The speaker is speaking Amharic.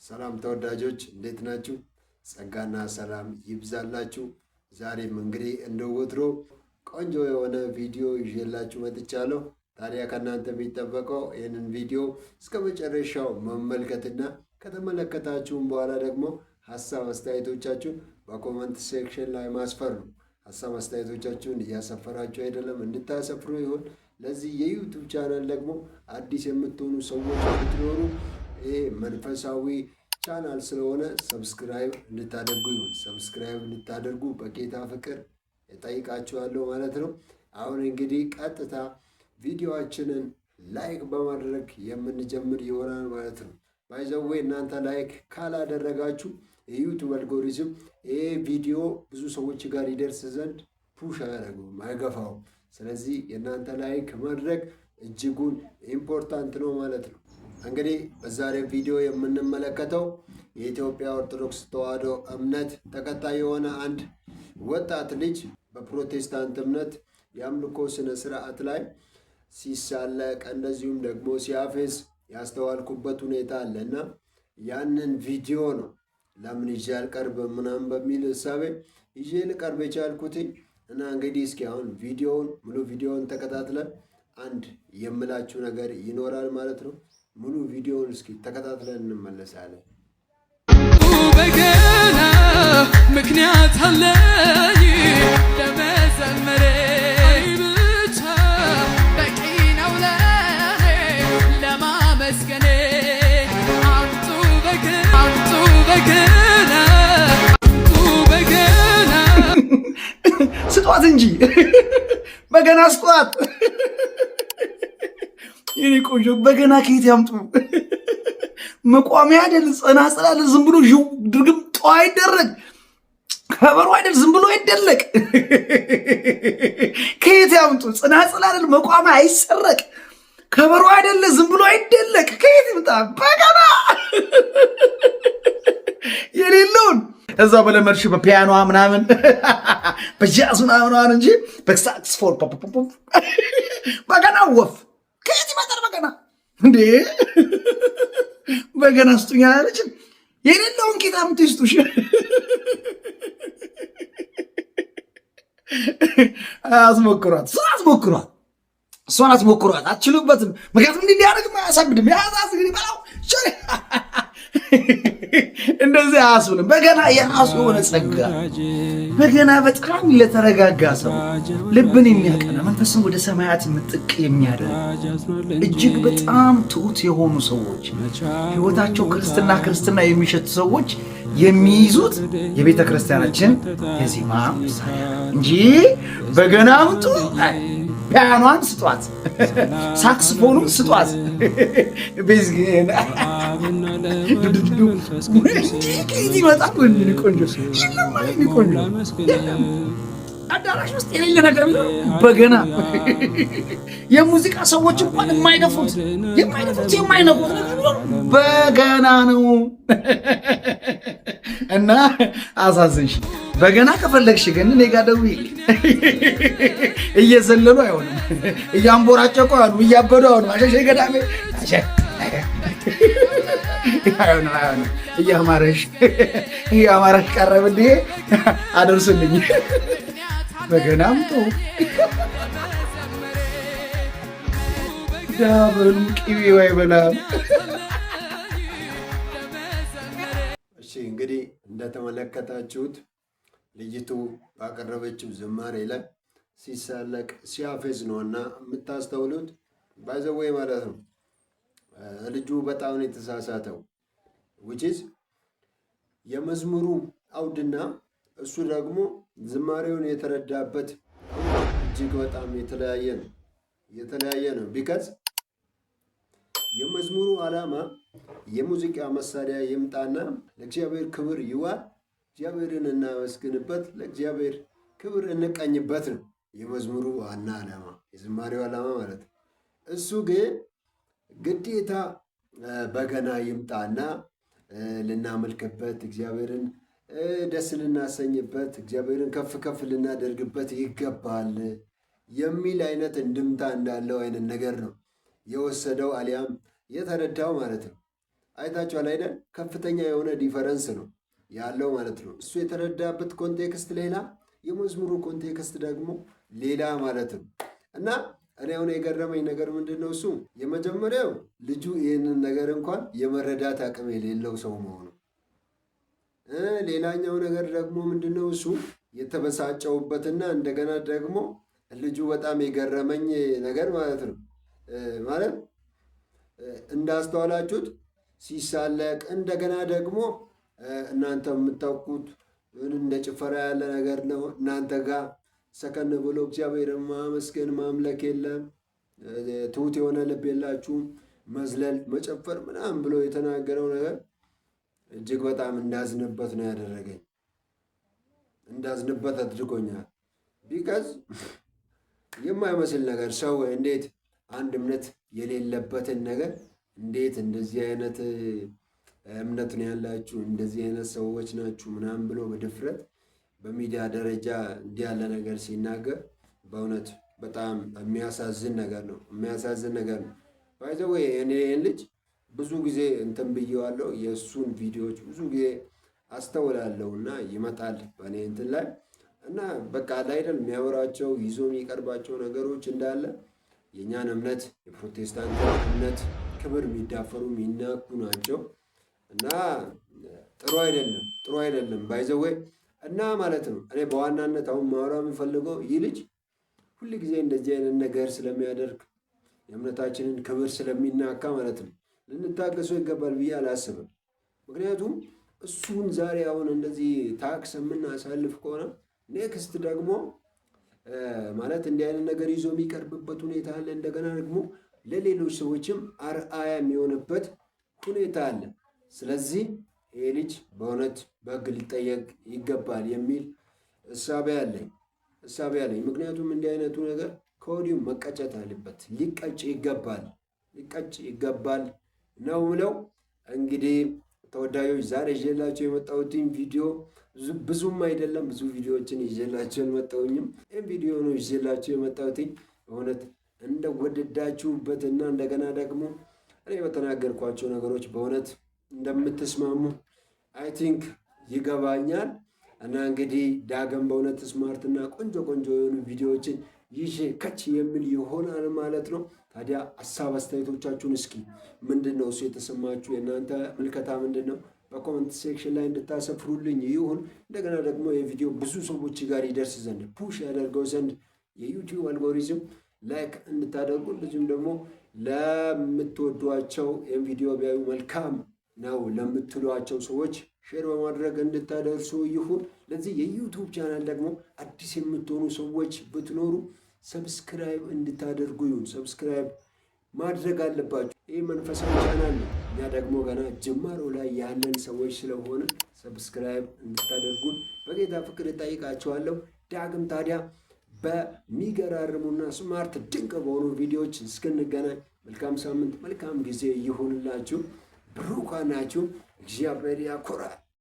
ሰላም ተወዳጆች እንዴት ናችሁ? ጸጋና ሰላም ይብዛላችሁ። ዛሬም እንግዲህ እንደ ወትሮ ቆንጆ የሆነ ቪዲዮ ይዤላችሁ መጥቻለሁ። ታዲያ ከእናንተ የሚጠበቀው ይህንን ቪዲዮ እስከ መጨረሻው መመልከትና ከተመለከታችሁም በኋላ ደግሞ ሀሳብ አስተያየቶቻችሁን በ comment section ላይ ማስፈር ነው። ሀሳብ አስተያየቶቻችሁን እያሰፈራችሁ አይደለም፣ እንድታሰፍሩ ይሆን። ለዚህ የ YouTube channel ደግሞ አዲስ የምትሆኑ ሰዎች ብትኖሩ ይሄ መንፈሳዊ ቻናል ስለሆነ subscribe እንድታደርጉ ይሁን። Subscribe እንድታደርጉ በጌታ ፍቅር እጠይቃችኋለሁ ማለት ነው። አሁን እንግዲህ ቀጥታ ቪዲዮአችንን like በማድረግ የምንጀምር ይሆናል ማለት ነው። By the way እናንተ like ካላደረጋችሁ የ YouTube algorithm ይሄ ቪዲዮ ብዙ ሰዎች ጋር ይደርስ ዘንድ push አያደርገውም፣ አይገፋውም። ስለዚህ የእናንተ like ማድረግ እጅጉን important ነው ማለት ነው። እንግዲህ በዛሬው ቪዲዮ የምንመለከተው የኢትዮጵያ ኦርቶዶክስ ተዋሕዶ እምነት ተከታይ የሆነ አንድ ወጣት ልጅ በፕሮቴስታንት እምነት የአምልኮ ስነ ስርዓት ላይ ሲሳለቅ እንደዚሁም ደግሞ ሲያፌዝ ያስተዋልኩበት ሁኔታ አለ እና ያንን ቪዲዮ ነው ለምን ይዤ አልቀርብም ምናምን በሚል እሳቤ ይዤ ልቀርብ የቻልኩትኝ። እና እንግዲህ እስኪ አሁን ቪዲዮውን ሙሉ ቪዲዮውን ተከታትለን አንድ የምላችሁ ነገር ይኖራል ማለት ነው። ሙሉ ቪዲዮውን እስኪ ተከታትለን እንመለሳለን። በገና ምክንያት አለኝ ለመዘመሬ፣ ብቻ በቂ ነው ለኔ ለማመስገኔ። አምጡ በገና፣ አምጡ በገና፣ አምጡ በገና። ስጧት እንጂ፣ በገና ስጧት። የኔ ቆንጆ፣ በገና ከየት ያምጡ? መቋሚያ አይደል፣ ጸናጽል አይደል፣ ዝም ብሎ ዥው ድርግም ጠዋ አይደረግ። ከበሮ አይደል፣ ዝም ብሎ አይደለቅ። ከየት ያምጡ? ጽናጽል አይደል፣ መቋሚያ አይሰረቅ። ከበሮ አይደለ፣ ዝም ብሎ አይደለቅ። ከየት ይምጣ በገና? የሌለውን እዛ በለመድሽ በፒያኖ ምናምን በጃዝ ምናምን እንጂ በሳክስፎን በገና ወፍ ከየት ይመጣል? በገና እንዴ፣ በገና ስጡኝ አላለችም። የሌለውን ጌታ አምጥቶ ይስጡሽ። አስሞክሯት፣ እሷን አስሞክሯት፣ እሷን አስሞክሯት። አትችሉበትም። ምክንያቱም እንዲህ እንዲያደርግ አያሳብድም። ያዛዝ እንግዲህ በላው እንደዚህ አያስብልም። በገና የራሱ የሆነ ጸጋ፣ በገና በጣም ለተረጋጋ ሰው ልብን የሚያቀና፣ መንፈስን ወደ ሰማያት ምጥቅ የሚያደርግ፣ እጅግ በጣም ትሁት የሆኑ ሰዎች፣ ሕይወታቸው ክርስትና ክርስትና የሚሸቱ ሰዎች የሚይዙት የቤተ ክርስቲያናችን የዜማ መሳሪያ እንጂ በገና አምጡ፣ ፒያኗን ስጧት፣ ሳክስፎኑን ስጧት። Bass ከየት ይመጣል? ወይኔ ቆንጆ፣ የለም፣ ወይኔ ቆንጆ፣ የለም። አዳራሽ ውስጥ የሌለ ነገር ቢኖር በገና። የሙዚቃ ሰዎች እንኳን የማይደፍሩት የማይነኩት ነገር ቢኖር በገና ነው። እና አሳዝንሽ። በገና ከፈለግሽ ግን እኔ ጋር ደውዪ። እየዘለሉ አይሆንም፣ እያንቦራጨቁ አይሆንም፣ እያበዱ አይሆንም። አሸሸ ገዳሜ አይሆንም፣ አይሆንም። እያማረሽ እያማረሽ ቀረብ እንዲህ አደርሱልኝ። በገና አምጡ። ዳበሉ ቅቤው አይበላም። እሺ፣ እንግዲህ እንደተመለከታችሁት ልጅቱ ባቀረበችው ዝማሬ ላይ ሲሳለቅ ሲያፌዝ ነው እና የምታስተውሉት by the way ማለት ነው። ልጁ በጣም ነው የተሳሳተው። Which is የመዝሙሩ አውድና እሱ ደግሞ ዝማሬውን የተረዳበት እጅግ በጣም የተለያየ ነው፣ የተለያየ ነው። Because የመዝሙሩ ዓላማ የሙዚቃ መሳሪያ ይምጣና ለእግዚአብሔር ክብር ይዋል፣ እግዚአብሔርን እናመስግንበት፣ ለእግዚአብሔር ክብር እንቀኝበት ነው የመዝሙሩ ዋና ዓላማ፣ የዝማሬው ዓላማ ማለት ነው። እሱ ግን ግዴታ በገና ይምጣና ልናመልክበት፣ እግዚአብሔርን ደስ ልናሰኝበት፣ እግዚአብሔርን ከፍ ከፍ ልናደርግበት ይገባል የሚል አይነት እንድምታ እንዳለው አይነት ነገር ነው የወሰደው አሊያም የተረዳው ማለት ነው። አይታችኋል አይደል? ከፍተኛ የሆነ difference ነው ያለው ማለት ነው። እሱ የተረዳበት context ሌላ፣ የመዝሙሩ context ደግሞ ሌላ ማለት ነው። እና እኔ አሁን የገረመኝ ነገር ምንድን ነው? እሱ የመጀመሪያው ልጁ ይህንን ነገር እንኳን የመረዳት አቅም የሌለው ሰው መሆኑ። ሌላኛው ነገር ደግሞ ምንድን ነው? እሱ የተበሳጨውበትና እንደገና ደግሞ ልጁ በጣም የገረመኝ ነገር ማለት ነው፣ ማለት እንዳስተዋላችሁት ሲሳለቅ፣ እንደገና ደግሞ እናንተ የምታውቁት እንደ ጭፈራ ያለ ነገር ነው። እናንተ ጋር ሰከን ብሎ እግዚአብሔርን ማመስገን ማምለክ የለም፣ ትሁት የሆነ ልብ የላችሁም፣ መዝለል መጨፈር ምናምን ብሎ የተናገረው ነገር እጅግ በጣም እንዳዝንበት ነው ያደረገኝ። እንዳዝንበት አድርጎኛል። Because የማይመስል ነገር፣ ሰው እንዴት አንድ እምነት የሌለበትን ነገር እንዴት እንደዚህ አይነት እምነት ነው ያላችሁ፣ እንደዚህ አይነት ሰዎች ናችሁ ምናምን ብሎ በድፍረት በሚዲያ ደረጃ እንዲህ ያለ ነገር ሲናገር በእውነት በጣም የሚያሳዝን ነገር ነው። የሚያሳዝን ነገር ነው። By the way፣ እኔ ይህን ልጅ ብዙ ጊዜ እንትን ብዬዋለሁ። የእሱን ቪዲዮዎች ብዙ ጊዜ አስተውላለሁ እና ይመጣል በእኔ እንትን ላይ። እና በቃ አይደል የሚያወራቸው፣ ይዞ የሚቀርባቸው ነገሮች እንዳለ የእኛን እምነት፣ የፕሮቴስታንት እምነት ክብር የሚዳፈሩ፣ የሚናኩ ናቸው። እና ጥሩ አይደለም፣ ጥሩ አይደለም by the way። እና ማለት ነው እኔ በዋናነት አሁን ማውራት የምፈልገው ይህ ልጅ ሁል ጊዜ እንደዚህ አይነት ነገር ስለሚያደርግ፣ የእምነታችንን ክብር ስለሚናካ ማለት ነው ልንታገሰው ይገባል ብዬ አላስብም። ምክንያቱም እሱን ዛሬ አሁን እንደዚህ ታክስ የምናሳልፍ ከሆነ next ደግሞ ማለት እንዲህ አይነት ነገር ይዞ የሚቀርብበት ሁኔታ አለ። እንደገና ደግሞ ለሌሎች ሰዎችም አርአያ የሚሆንበት ሁኔታ አለ። ስለዚህ ይህ ልጅ በእውነት በሕግ ሊጠየቅ ይገባል የሚል እሳቤ አለኝ። ምክንያቱም እንዲህ አይነቱ ነገር ከወዲሁ መቀጨት አለበት፣ ሊቀጭ ይገባል፣ ሊቀጭ ይገባል ነው ምለው። እንግዲህ ተወዳጆች፣ ዛሬ ይዤላችሁ የመጣሁትን ቪዲዮ ብዙም አይደለም፣ ብዙ ቪዲዮዎችን ይዤላችሁ አልመጣሁኝም። ይህም ቪዲዮ ነው ይዤላችሁ የመጣሁትኝ። በእውነት እንደወደዳችሁበትና እንደገና ደግሞ እኔ በተናገርኳቸው ነገሮች በእውነት እንደምትስማሙ I think ይገባኛል። እና እንግዲህ ዳግም በእውነት smart እና ቆንጆ ቆንጆ የሆኑ ቪዲዮዎችን ይዤ ከች የምል ይሆናል ማለት ነው። ታዲያ ሀሳብ አስተያየቶቻችሁን እስኪ ምንድን ነው እሱ የተሰማችሁ፣ የእናንተ ምልከታ ምንድን ነው? በ comment section ላይ እንድታሰፍሩልኝ ይሁን። እንደገና ደግሞ የቪዲዮ ብዙ ሰዎች ጋር ይደርስ ዘንድ፣ push ያደርገው ዘንድ የዩቲዩብ algorithm like እንድታደርጉ፣ እንደዚሁም ደግሞ ለምትወዷቸው፣ ይህን ቪዲዮ ቢያዩ መልካም ነው ለምትሏቸው ሰዎች share በማድረግ እንድታደርሱ ይሁን። ለዚህ የዩቱብ ቻናል ደግሞ አዲስ የምትሆኑ ሰዎች ብትኖሩ subscribe እንድታደርጉ ይሁን። Subscribe ማድረግ አለባችሁ። ይህ መንፈሳዊ ቻናል ነው። እኛ ደግሞ ገና ጅማሮ ላይ ያለን ሰዎች ስለሆነ subscribe እንድታደርጉን በጌታ ፍቅር እጠይቃችኋለሁ። ዳግም ታዲያ በሚገራርሙና smart ድንቅ በሆኑ ቪዲዮዎች እስክንገናኝ መልካም ሳምንት፣ መልካም ጊዜ ይሁንላችሁ። ብሩካን ናችሁ። እግዚአብሔር ያኮራል።